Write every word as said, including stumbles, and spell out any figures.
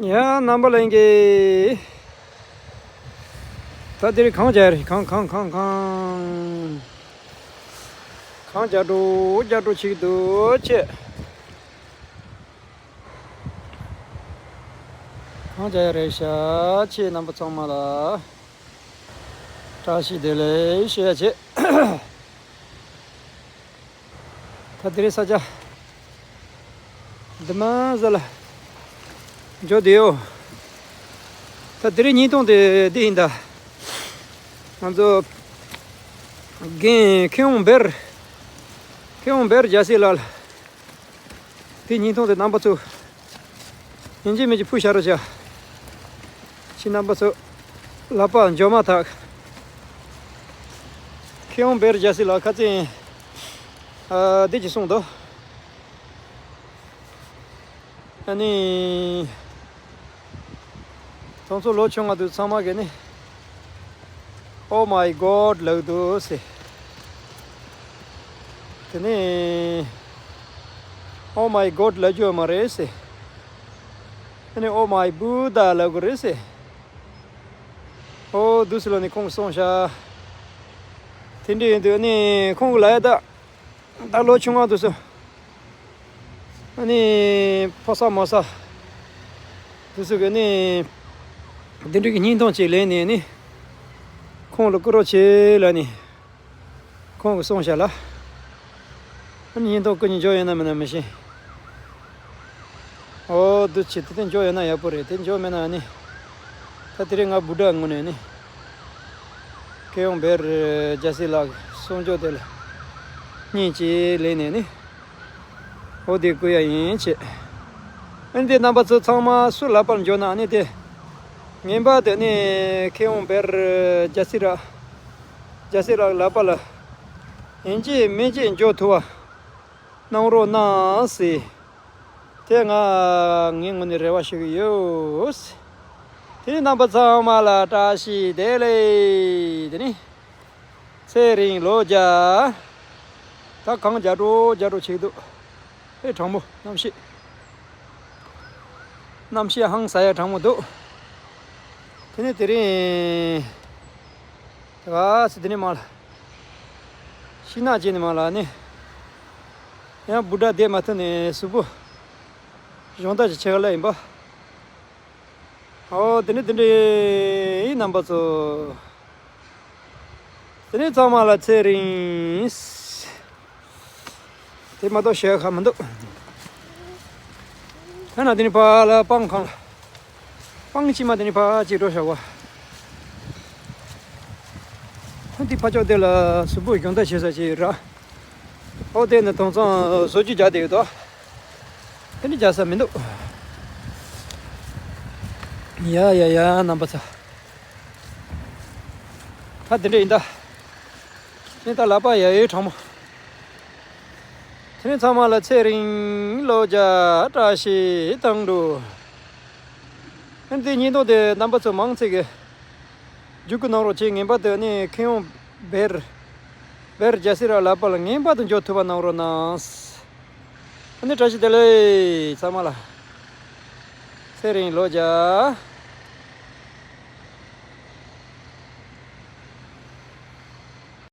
ཡ། རྣམ་པ་ལྷན་རྒྱས། ད་འདིར་གངས་རྒྱག་རེད། གངས་གངས་གངས་གངས། གངས་རྒྱག་འགྲོ་རྒྱག་འགྲོ་བྱེད་ཀྱི་འདུག་ཆེ། གངས་རྒྱག་ཡ་རེད་ཤག་ཆེ། རྣམ་པ་ཚང་མ་ལ་བཀྲ་ཤིས་བདེ་ལེགས་ཞུ་ཡ་བྱེད། ད་དེ་རིང་ས་ཆ་འདི་མ་ཟ་ལ་འཇོག་བསྡད་ཡོད། ད་དེ་རིང་བརྙན་ཐུང་དེ་འདི་ཡིན་ད། ང་ཚོ་རྒན་མཁས་དབང་བེར། མཁས་དབང་བེར་རྒྱལ་སྲས་ལགས་ལ། དེ་བརྙན་ཐུང་དེ་རྣམ་པ་ཚོ་ཡིན་གཅིག་མིན་གཅིག་ཕུལ་བཞག་རོགས་བྱ། ཁྱེད་རྣམ་པ་ཚོ་ལག་པ་འཇོག་མ་ཐག་མཁས་དབང་བེར་རྒྱལ་སྲས་ལགས་ཁ་རྩང་ཨ་འདི་ཅིག་གསུངས་འདུག་ཨ་ནི། དེ་ཚོ་ལོ་ཆུང་བ་དེ་ཚང་མ་གིས་ནི། Oh my God ལབ་འདུག་ཟེར། དེ་ནས་Oh my God ལབ་རྒྱུ་ཡོད་མ་རེད་ཟེར། དེ་ནས་Oh my Buddha ལབ་དགོས་རེད་ཟེར། ཨོ་འདུག་སེ་ལབ་ནས་ཁོང་གིས་གསུངས་ཤག་དེ་འདྲ་ཡིན་དུས་ནི་ཁོང་གིས་ལབ་ཡ་ད། ད་ལོ་ཆུང་བ་དེ་ཚོ། ཨ་ནི་ཕོ་གསར་མོ་གསར་དེ་ཚོ་གིས་ནི་འདི་འདྲ་གི་བརྙན་ཐུང་ཅིག་ལེན་ནས་ནི་ཁོང་ལ་བསྐུར་རོགས་བྱེད་ལབ་ནས་ཁོང་གིས་གསུངས་ཤག་ལ། ཨ་ནི་བརྙན་ཐུང་བསྐུར་ནས་འཇོག་ཡོད་ན་མེད་ན་མི་ཤེས། ཨོ་འདུག་སེ་དེ་དེ་འཇོག་ཡོད་ན་ཡག་པོ་རེད། དེ་འཇོག་མེད་ན་ནི། ད་དེ་རིང་ང་བུ་ཌྷ་ངོས་ནས་ནི། མཁས་དབང་བེར་རྒྱལ་སྲས་ལགས་གསུང་ཆོས་དེ་ལ་བརྙན་ཅིག་ལེན་ནས་ནི། འོ་དེ་བསྐུར་ཡ་ཡིན་བྱས། ཨ་ནི་དེ་རྣམ་པ་ཚོ་ཚང་མ་སུ་ལག་པར་འབྱོར་ན་ཨ་ནི་དེ། ངེས་པར་དུ་ནི་མཁས་དབང་བེར་རྒྱལ་སྲས་ར། རྒྱལ་སྲས་ར་ལག་པ་ལ། ཡིན་གཅིག་མིན་གཅིག་འབྱོར་ཐུབ་པ། གནང་རོགས་གནང་ཟེར། དེ་ང་ངའི་ངོས་ནས་རེ་བ་ཞུ་གི་ཡོད། དེ་ནི་རྣམ་པ་ཚང་མ་ལ་བཀྲ་ཤིས་བདེ་ལེགས། དེ་ནི་ཚེ་རིང་ལོ་བརྒྱ། ད་གངས་རྒྱག་འགྲོ་རྒྱག་འགྲོ་བྱེད་ཀྱི་འདུག་ཨེ་གྲང་མོ་གནམ་གཤིས། གནམ་གཤིས་ཧང་སང་ཡ་གྲང་མོ་འདུག་དེ་ནི་དེ་རིང་། དེ་ག་ཚོད་དེ་ནི་མ་ལ། ཤིང་ནགས་ཅན་ནི་མ་ལ་ནི། ཡང་བུ་ཌྷ་བསྡད་མ་ཐུབ་ནས་གཟུགས་པོ་གཞོན་དག་ཅིག་ཆགས་ལ་ཡིན་པ། ཨོ་དེ་འདྲ་དེ་འདྲ་ཡིན་རྣམ་པ་ཚོ། དེ་ནས་ཚང་མ་ལ་ཚེ་རིང་། དེ་མ་གཏོགས་བཤད་ཁ་མི་འདུག་དེ་ན་དེ་ནས་ཕར་ལ་སྤང་ཁང་ལ། སྤང་ཕྱི་མ་དེ་ནས་ཕར་ཅིག་འགྲོ་བཞག་པ། ཁོ་འདི་ཕར་ཕྱོགས་དེ་ལ་གཟུགས་པོ་གཞོན་དག་བྱེད་ས་ཅིག་ར། ཨོ་དེ་ནི་དེང་སང་བཟོ་བཅོས་རྒྱག་བསྡད་ཡོད་དོ། དེ་ནི་རྒྱག་ས་མི་འདུག་ཡ་ཡ་ཡ་རྣམ་པ་ཚོ། ད་དེ་འདྲ་ཡིན་ད། ནི་ད་ལག་པ་ཡ་ཡོད་གྲང་མོ། དེ་ནི་ཚང་མ་ལ་ཚེ་རིང་ལོ་བརྒྱ་བཀྲ་ཤིས་དང་འགྲོ། ཨ་ནི་དེ་བརྙན་ཐུང་དེ་རྣམ་པ་ཚོ་མང་ཆེ་གིས་བརྒྱུད་སྐུར་གནང་རོགས་བྱེད། ངེས་པར་དུ་ནི་མཁས་དབང་བེར། བེར་རྒྱལ་སྲས་ར་ལག་པ་ལ་ངེས་པར་དུ་འབྱོར་ཐུབ་པ་གནང་རོགས་གནང་། ཨ་ནི་བཀྲ་ཤིས་བདེ་ལེགས་ཚང་མ་ལ། ཚེ་རིང་ལོ་བརྒྱ།